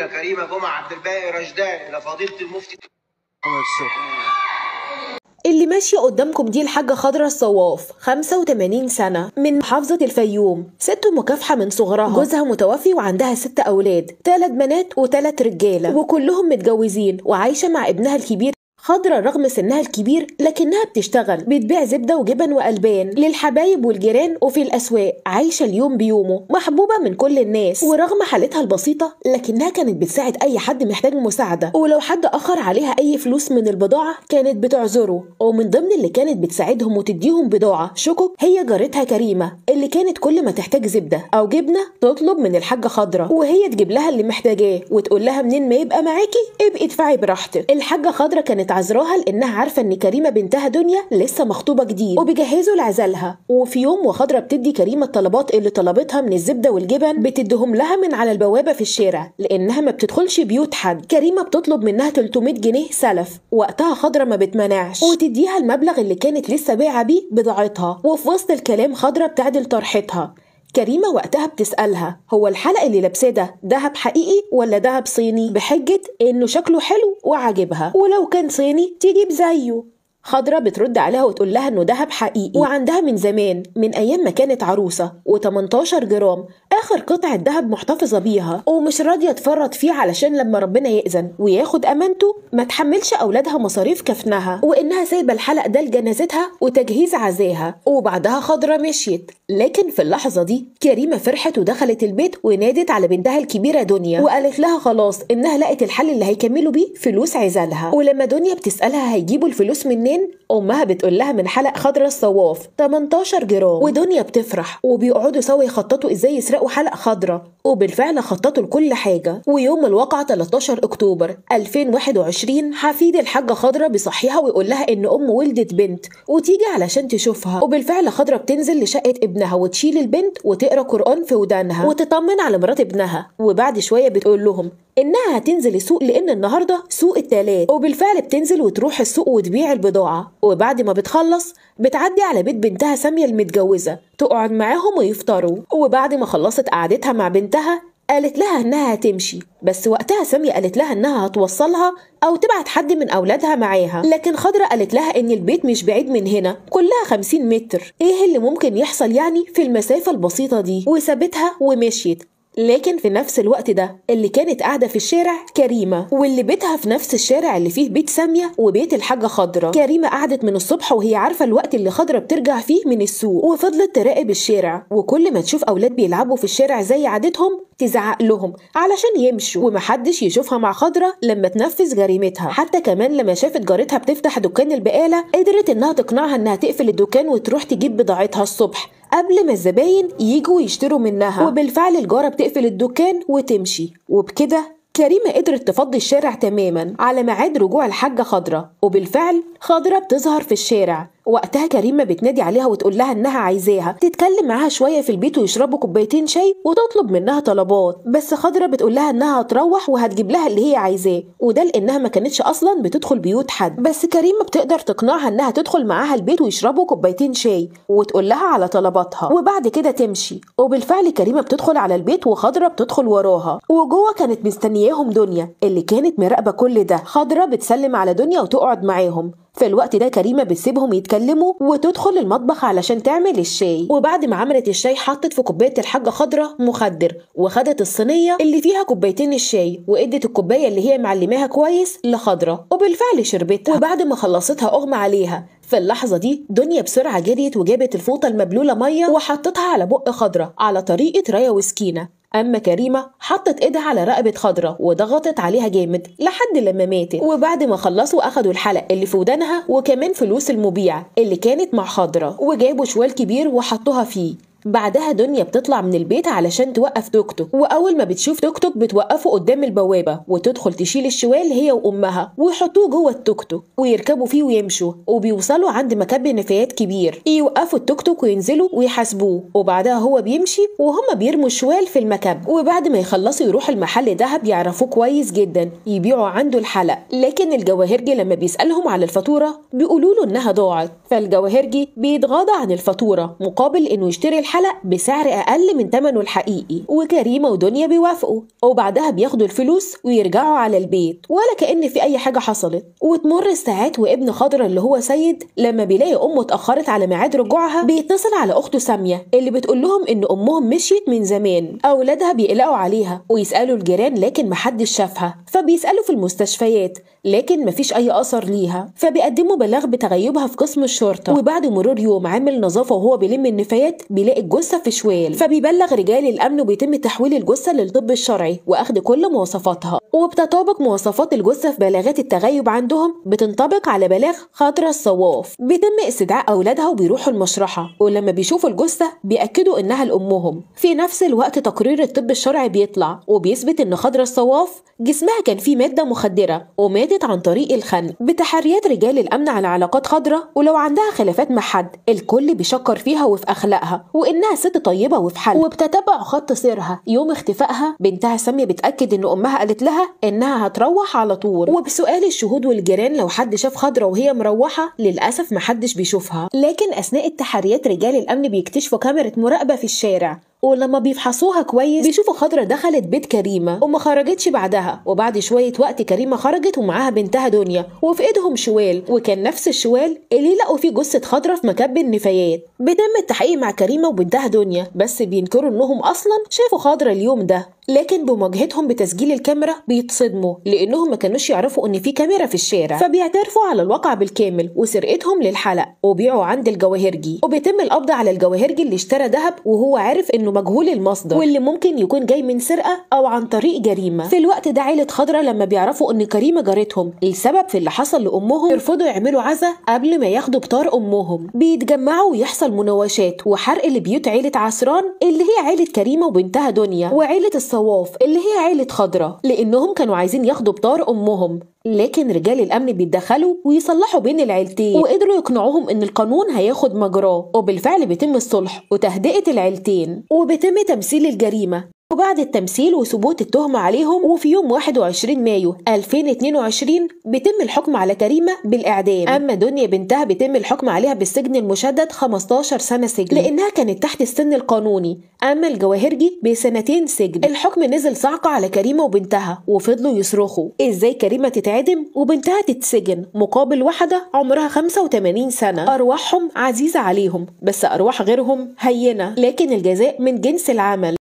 كريمة جمعه عبد الباقي رشدان الى فضيلة المفتي. اللي ماشية قدامكم دي الحاجة خضرة الصواف، 85 سنة، من محافظة الفيوم، ست مكافحة من صغرها، جوزها متوفي وعندها 6 أولاد، 3 بنات و3 رجالة، وكلهم متجوزين، وعايشة مع ابنها الكبير. خضرة رغم سنها الكبير لكنها بتشتغل، بتبيع زبدة وجبن وألبان للحبايب والجيران وفي الأسواق، عايشة اليوم بيومه، محبوبة من كل الناس، ورغم حالتها البسيطة لكنها كانت بتساعد أي حد محتاج مساعدة، ولو حد أخر عليها أي فلوس من البضاعة كانت بتعذره. ومن ضمن اللي كانت بتساعدهم وتديهم بضاعة شكك هي جارتها كريمة، اللي كانت كل ما تحتاج زبدة أو جبنة تطلب من الحاجة خضرة وهي تجيب لها اللي محتاجاه وتقول لها منين ما يبقى معاكي ابقي ادفعي براحتك. الحاجة خضرة كانت عذراها لانها عارفه ان كريمة بنتها دنيا لسه مخطوبه جديد وبيجهزوا لعزالها. وفي يوم وخضره بتدي كريمة الطلبات اللي طلبتها من الزبدة والجبن، بتديهم لها من على البوابة في الشارع لانها ما بتدخلش بيوت حد. كريمة بتطلب منها 300 جنيه سلف، وقتها خضرة ما بتمنعش وتديها المبلغ اللي كانت لسه بايعه بيه بضاعتها. وفي وسط الكلام خضرة بتعدل طرحتها. كريمة وقتها بتسألها هو الحلق اللي لابساه ده دهب حقيقي ولا دهب صيني، بحجة انه شكله حلو وعاجبها، ولو كان صيني تجيب زيه. خضرة بترد عليها وتقول لها انه دهب حقيقي وعندها من زمان، من ايام ما كانت عروسة، و18 جرام اخر قطعة دهب محتفظة بيها ومش راضية تفرط فيه علشان لما ربنا يأذن وياخد امانته ما تحملش اولادها مصاريف كفنها، وانها سايبة الحلق ده لجنازتها وتجهيز عزاها. وبعدها خضرة مشيت، لكن في اللحظة دي كريمة فرحت ودخلت البيت ونادت على بنتها الكبيرة دنيا وقالت لها خلاص انها لقت الحل اللي هيكملوا بيه فلوس عزالها. ولما دنيا بتسألها هيجيبوا الفلوس منين، امها بتقول لها من حلق خضرة الصواف 18 جرام. ودنيا بتفرح وبيقعدوا سوا يخططوا ازاي يسرقوا حلق خضرة، وبالفعل خططوا لكل حاجة. ويوم الواقعة 13 اكتوبر 2021 حفيد الحاجة خضرة بيصحيها ويقول لها ان ام ولدت بنت وتيجي علشان تشوفها. وبالفعل خضرة بتنزل لشقة ابنها وتشيل البنت وتقرا قرآن في ودانها وتطمن على مرات ابنها. وبعد شوية بتقول لهم انها هتنزل السوق لان النهارده سوق التلات، وبالفعل بتنزل وتروح السوق وتبيع البضاعة. وبعد ما بتخلص بتعدي على بيت بنتها سامية المتجوزه تقعد معاهم ويفطروا. وبعد ما خلصت قعدتها مع بنتها قالت لها انها هتمشي، بس وقتها سامية قالت لها انها هتوصلها او تبعت حد من اولادها معاها، لكن خضرة قالت لها ان البيت مش بعيد من هنا، كلها 50 متر، ايه اللي ممكن يحصل يعني في المسافة البسيطة دي؟ وسابتها ومشيت. لكن في نفس الوقت ده اللي كانت قاعدة في الشارع كريمة، واللي بيتها في نفس الشارع اللي فيه بيت سامية وبيت الحاجة خضرة. كريمة قعدت من الصبح وهي عارفة الوقت اللي خضرة بترجع فيه من السوق، وفضلت تراقب الشارع، وكل ما تشوف أولاد بيلعبوا في الشارع زي عادتهم تزعق لهم علشان يمشوا ومحدش يشوفها مع خضرة لما تنفذ جريمتها. حتى كمان لما شافت جارتها بتفتح دكان البقالة قدرت انها تقنعها انها تقفل الدكان وتروح تجيب بضاعتها الصبح قبل ما الزباين يجوا يشتروا منها. وبالفعل الجارة بتقفل الدكان وتمشي، وبكده كريمة قدرت تفضي الشارع تماما على ميعاد رجوع الحاجة خضرة. وبالفعل خضرة بتظهر في الشارع، وقتها كريمة بتنادي عليها وتقول لها انها عايزاها تتكلم معاها شوية في البيت ويشربوا كوبايتين شاي وتطلب منها طلبات، بس خضرة بتقول لها انها هتروح وهتجيب لها اللي هي عايزاه، وده لانها ما كانتش اصلا بتدخل بيوت حد. بس كريمة بتقدر تقنعها انها تدخل معاها البيت ويشربوا كوبايتين شاي وتقول لها على طلباتها وبعد كده تمشي. وبالفعل كريمة بتدخل على البيت وخضرة بتدخل وراها، وجوه كانت مستنياهم دنيا اللي كانت مراقبة كل ده. خضرة بتسلم على دنيا وتقعد معاهم. في الوقت ده كريمة بتسيبهم يتكلموا وتدخل المطبخ علشان تعمل الشاي. وبعد ما عملت الشاي حطت في كوباية الحاجة خضرة مخدر، وخدت الصينية اللي فيها كوبايتين الشاي وادت الكوباية اللي هي معلماها كويس لخضرة، وبالفعل شربتها. وبعد ما خلصتها اغمى عليها. في اللحظة دي دنيا بسرعة جريت وجابت الفوطة المبلولة مية وحطتها على بق خضرة على طريقة رايا وسكينة. أما كريمة حطت إيدها على رقبة خضرة وضغطت عليها جامد لحد لما ماتت. وبعد ما خلصوا أخدوا الحلق اللي في ودانها وكمان فلوس المبيع اللي كانت مع خضرة، وجابوا شوال كبير وحطوها فيه. بعدها دنيا بتطلع من البيت علشان توقف توك توك، واول ما بتشوف توك توك بتوقفه قدام البوابة وتدخل تشيل الشوال هي وامها ويحطوه جوه التوك توك ويركبوا فيه ويمشوا. وبيوصلوا عند مكب نفايات كبير، يوقفوا التوك توك وينزلوا ويحاسبوه، وبعدها هو بيمشي وهما بيرموا الشوال في المكب. وبعد ما يخلصوا يروحوا المحل دهب يعرفوه كويس جدا يبيعوا عنده الحلق، لكن الجواهرجي لما بيسالهم على الفاتورة بيقولوا له انها ضاعت، فالجواهرجي بيتغاضى عن الفاتورة مقابل انه يشتري الحلق بسعر أقل من ثمنه الحقيقي، وكريمة ودنيا بيوافقوا، وبعدها بياخدوا الفلوس ويرجعوا على البيت ولا كأن في أي حاجة حصلت. وتمر الساعات وابن خضرة اللي هو سيد لما بيلاقي أمه اتأخرت على ميعاد رجوعها بيتصل على أخته سامية اللي بتقول لهم إن أمهم مشيت من زمان. أولادها بيقلقوا عليها ويسألوا الجيران لكن محدش شافها، فبيسألوا في المستشفيات لكن مفيش أي أثر ليها، فبيقدموا بلاغ بتغيبها في قسم الشرطة. وبعد مرور يوم عامل نظافة وهو بيلم النفايات بيلاقي الجثة في شوال، فبيبلغ رجال الأمن وبيتم تحويل الجثة للطب الشرعي وأخذ كل مواصفاتها، وبتطابق مواصفات الجثة في بلاغات التغيب عندهم بتنطبق على بلاغ خضرة الصواف. بيتم استدعاء أولادها وبيروحوا المشرحة، ولما بيشوفوا الجثة بيأكدوا إنها لأمهم. في نفس الوقت تقرير الطب الشرعي بيطلع وبيثبت إن خضرة الصواف جسمها كان فيه مادة مخدرة وماتت عن طريق الخنق. بتحريات رجال الأمن على علاقات خضرة ولو عندها خلافات مع حد الكل بيشكر فيها وفي أخلاقها وإنها ست طيبة وفي حالها، وبتتبع خط سيرها يوم اختفائها. بنتها سامية بتأكد إن أمها قالت لها إنها هتروح على طول، وبسؤال الشهود والجيران لو حد شاف خضرة وهي مروحة للأسف محدش بيشوفها. لكن أثناء التحريات رجال الأمن بيكتشفوا كاميرا مراقبة في الشارع، ولما بيفحصوها كويس بيشوفوا خضرة دخلت بيت كريمة وما خرجتش بعدها. وبعد شوية وقت كريمة خرجت ومعاها بنتها دنيا وفي ايدهم شوال، وكان نفس الشوال اللي لقوا فيه جثة خضرة في مكب النفايات. بيتم التحقيق مع كريمة وبنتها دنيا بس بينكروا انهم اصلا شافوا خضرة اليوم ده، لكن بمواجهتهم بتسجيل الكاميرا بيتصدموا لانهم ما كانوش يعرفوا ان في كاميرا في الشارع، فبيعترفوا على الواقع بالكامل وسرقتهم للحلق وبيعوا عند الجواهرجي. وبيتم القبض على الجواهرجي اللي اشترى ذهب وهو عارف انه مجهول المصدر واللي ممكن يكون جاي من سرقه او عن طريق جريمة. في الوقت ده عيله خضرة لما بيعرفوا ان كريمة جارتهم السبب في اللي حصل لامهم يرفضوا يعملوا عزا قبل ما ياخدوا بطار امهم. بيتجمعوا ويحصل مناوشات وحرق لبيوت عيله عسران اللي هي عيله كريمة وبنتها دنيا وعيلة الصواف اللي هي عيلة خضرة، لأنهم كانوا عايزين ياخدوا بطار أمهم. لكن رجال الأمن بيتدخلوا ويصلحوا بين العيلتين وقدروا يقنعوهم إن القانون هياخد مجراه، وبالفعل بيتم الصلح وتهدئة العيلتين وبيتم تمثيل الجريمة. وبعد التمثيل وثبوت التهمة عليهم وفي يوم 21 مايو 2022 بيتم الحكم على كريمة بالإعدام. أما دنيا بنتها بيتم الحكم عليها بالسجن المشدد 15 سنة سجن لأنها كانت تحت السن القانوني. أما الجواهرجي ب2 سجن. الحكم نزل صعقة على كريمة وبنتها وفضلوا يصرخوا إزاي كريمة تتعدم وبنتها تتسجن مقابل واحدة عمرها 85 سنة. أرواحهم عزيزة عليهم بس أرواح غيرهم هينة، لكن الجزاء من جنس العمل.